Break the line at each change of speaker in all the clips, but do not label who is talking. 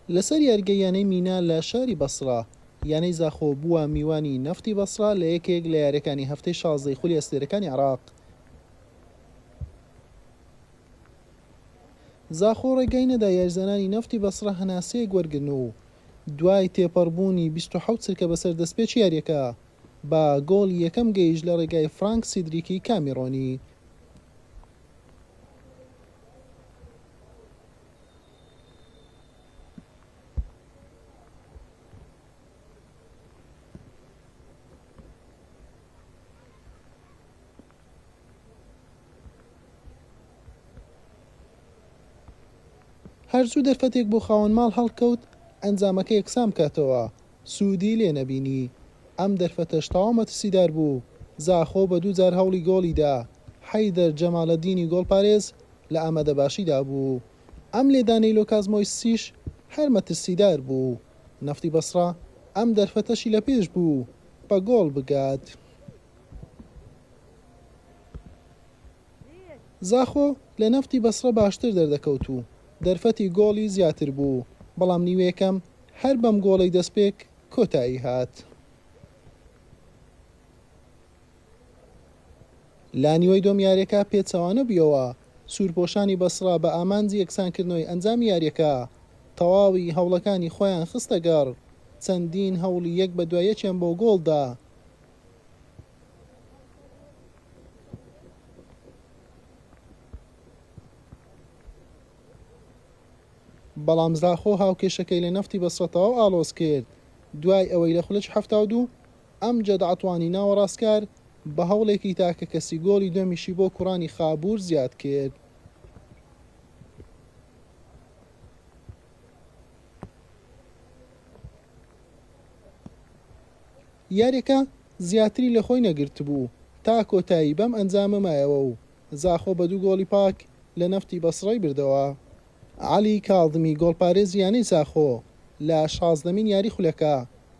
لەسەر یاریگەی یانەی مینا لە شاری بەسڕە، یانەی زاخۆ بووە میوانی نەفتی بەسڕە لە یەکێک لە یارییەکانی هەفتەی شازدەی خولی ئەستێرەکانی عێراق. زاخۆ ڕێگای نەدا یاریزانانی نەفتی بەسڕە هەناسەیەک وەرگرن و دوای تێپەڕبوونی 27 چرکە بەسەر دەستپێکی یارییەکە بە گۆڵی یەکەم گەیشت لە ڕێگای فرانک سیدریکی کامیرۆنی. هەر زوو دەرفەتێک بۆ خاوەن ماڵ هەڵکەوت ئەنجامەکە یەکسان بکاتەوە، سوودی لێ نەبینی. ئەم دەرفەتەش تەواو مەترسیدار بوو، زاخۆ بە دووجار هەوڵی گۆڵی دا، حەیدەر جەمالەدینی گۆڵپارێز لە ئامادەباشیدا بوو. ئەم لێدانەی لۆکاس مۆیسیش هەر مەترسیدار بوو. نەفتی بەسڕە ئەم دەرفەتەشی لەپێش بوو بە گۆڵ بگات. زاخۆ لە نەفتی بەسڕە باشتر دەردەکەوت و دەرفەتی گۆڵی زیاتر بوو، بەڵام نیوەی یەکەم هەر بەم گۆڵەی دەستپێک کۆتایی هات. لە نیوەی دووەم یارییەکە پێچەوانە بوویەوە، سوورپۆشانی بەسڕە بە ئامانجی یەکسانکردنەوەی ئەنجامی یارییەکە تەواوی هەوڵەکانی خۆیان خستە گەڕ، چەندین هەوڵی یەک بەدوای یەکیان بۆ گۆڵ دا، بەڵام زاخۆ هاوکێشەکەی لە نەفتی بەسڕە تەواو ئاڵۆز کرد، دوای ئەوەی لە خولەکی 72 ئەمجەد عەتوانی ناوەڕاستکار بە هەوڵێکی تاکەکەسی گۆڵی دووەمیشی بۆ کوڕانی خابوور زیاد کرد. یاریەکە زیاتری لە خۆی نەگرتبوو تا کۆتایی بەم ئەنجامە مایەوە و زاخۆ بە دوو گۆڵی پاک لە نەفتی بەسڕەی بردەوە. عەلی کاظمی گۆڵپارێزی یانەی زاخۆ لە شازدەمین یاری خولەکە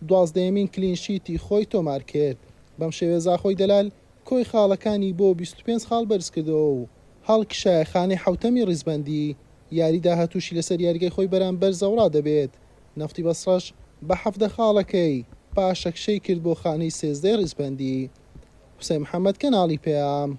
دوازدەیەمین clean sheet ی خۆی تۆمارکرد، بەم شێوەیە زاخۆی دەلال کۆی خاڵەکانی بۆ 25 خاڵ بەرزکردەوە و هەڵکشایە خانەی حەوتەمی ڕیزبەندی، یاری داهاتووشی لەسەر یاریگای خۆی بەرامبەر زەوڕا دەبێت، نەفتی بەسڕەش بە 17خاڵەکەی پاشەکشەی کرد بۆ خانەی سێزدەی ڕیزبەندی. حوسێن محەمەد، کەناڵی پەیام.